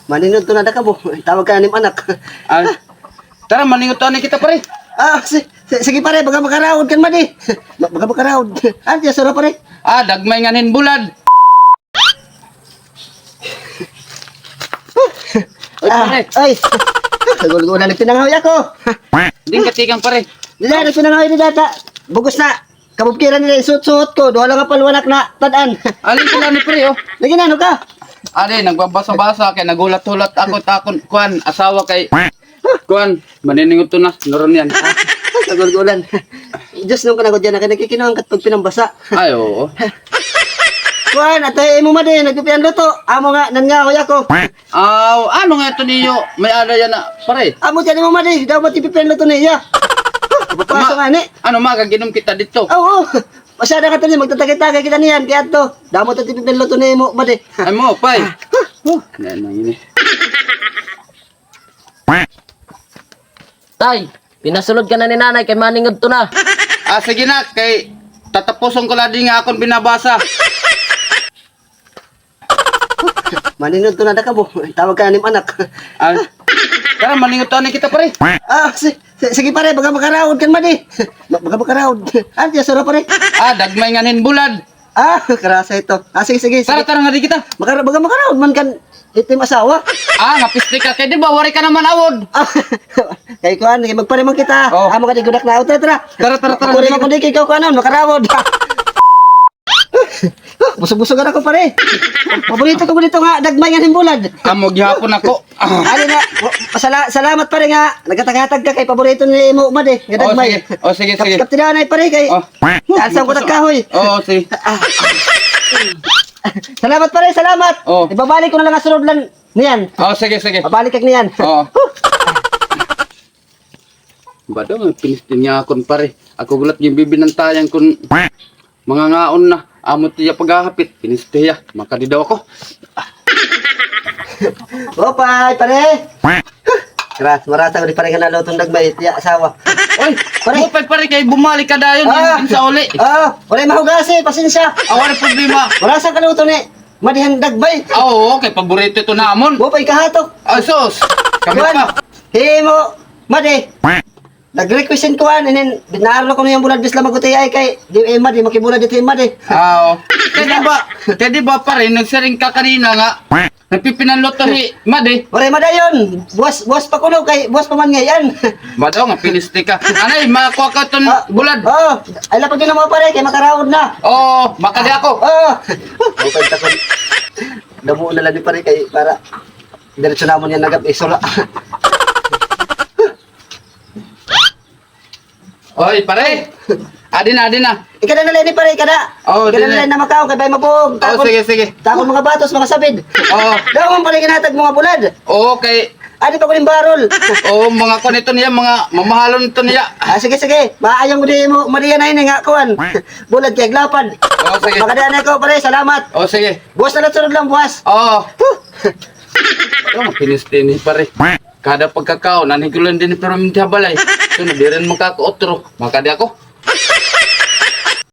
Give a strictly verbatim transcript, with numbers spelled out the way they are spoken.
Maninudto na da kamo. Tawag ka na nim anak. Ah, tara, maninudto na kita, pare. Ah, si-, si-, sige, pare, baga makaraod kan madi. Ba-, baga makaraod. Ano, tiya, sura, pare? Ah, dagmay ngan hin bulad. Oy, ah, pare. Ay. Nagulgulan, nagpinangahoy ako. Diri ka tikang, pare. Dida, nagpinangahoy dida ta. Bugos na. Kabubkiran nira, suot-suot ko. Duha la nga palwanak na tad-an. Alin sila ni, pare, oh? Nag-inano ka? Adi, nagbabasa-basa kay naghulat-hulat ako, takon, kuan, asawa kay, kuan, maniningudto na, nuron yan. Nagulgulan. Diyos, nung ka na ko dyan, na kay nagkikinuha ka pag pinambasa. Ay, oo. Kuan, ato, eh, imo madi, nagpipian luto. Amo nga, nangahoy ako. Aw, ano nga ito niyo? May-ada yana, pare. Amo tiyan imo madi, daw matipipian luto niya. Paso nga ni. Ano, makag-inom kita dito? Oo. Masyada ka to ni, magtatagay-tagay kita niyan, kay adto. Damo ta tipipian luto nimo, madi. Ay mo, pay. Ah, oh. Yan, yan, ini. Tay, pinasulod ka na ni nanay kay maningudto na. Ah, sige na, kay tatapuson ko la din nga akon binabasa. Maninudto na da kamo. Tawag ka na nim anak. Ah, tara, maninudto na kita, pare. Ah, si-, si-, sige, pare, baga makaraod kan madi. Ba-, baga makaraod. Ano, tiya, sura, pare? Ah, dagmay ngan hin bulad. Ah, karasa ito. Ah, sige, sige, sige. Tara, tara, ngadi kita. Makara-, baga makaraod man kan itim asawa. Ah, nga piste ka. Kay di ba, wari ka naman awod. Ah, kay kuan, kay magpariman kita. Oh. Ah, mga di gudak na. Tara, tara. Tara, tara, tara. Puri man ko di kay ikaw kuan, makaraod. Busog-busog na ako, pare. Paborito ko dito nga, dagmay nga himbulad. Amo gihapon ako. Ano na, sala-, salamat, pare, nga nagkataghatag ka kay paborito ni imo madi, nga dagmay. Oh, sige. Oh, sige, sige. Kap-, kaptidahan ay, pare, kay alsa ko tagkahoy. Oo, sige. Ah. Salamat, pare, salamat. Oh. Ibabalik ko na lang ang sunod lang niyan. Oh, sige, sige. Babalik kag niyan. Oo. Huh. Bado, pinistin niya akon, pare. Ako gulat yung bibinantayan kun mangangaon na. Amo tiya paghahapit, pinistiya. Makadi daw ako. Opay, pare. Ras, marasa ko di pare nga nalutong dagmay, tiya asawa. Oy, pare. Opay, pare, kay bumalik ka dayon, ah, sa uli. Ah, pare, mahugasi, pasensya. Ah, wala problema. Marasa ka luto ni madi han dagmay. Ah, oo, kay paborito ito namon. Opay, kahatok. Ah, sus. Kami pa. Himo, madi. Nag-request hin kuan, inin, binaaro ko na yung bulad, bis la magutiay kay, di, eh, madi, makibulad dito yung madi. Ah, oo. Kay di ba, kay di ba, pare, nagsiring ka kanina nga, nagpipinanluto hi madi. Pare, madayon. Buwas, buwas pa kuno kay, buwas pa man ngayon. Madaw nga, pinisti ka. Anay, makakuha ka ton bulad. Oo. Ay, lapag yun ang mga pare, kay makaraod na. Oo, makadi ako. Oo. Ang pagtakon. Damo na lang ni pare kay para diretso namon yan nagap isula. Oy, pare. Adi na, adi na. Ikada na la ini, pare, ikada. Oo, ikada na la ini na makaon, kay bay mabuog. Oo, sige, sige. Takon mga batos, mga sabid. Oo. Daw man pare ginhatag mga bulad. Oo, kay adi pa ko ning barol. Oo, mga kuan ito niya, mga mamahalon ito niya. Ah, sige, sige. Maayong di mo, Maria na ini nga, kuan. Bulad kay glapad. Oo, sige. Makadian ako, pare, salamat. Oo, sige. Buwas na lang, sunod lang, buwas. Oo. Huh. Ano, pinisti ni pare. Kada pagkakaon, nanigulan din ni perminti ha balay. Ito na, di rin makakautro. Makadi ako.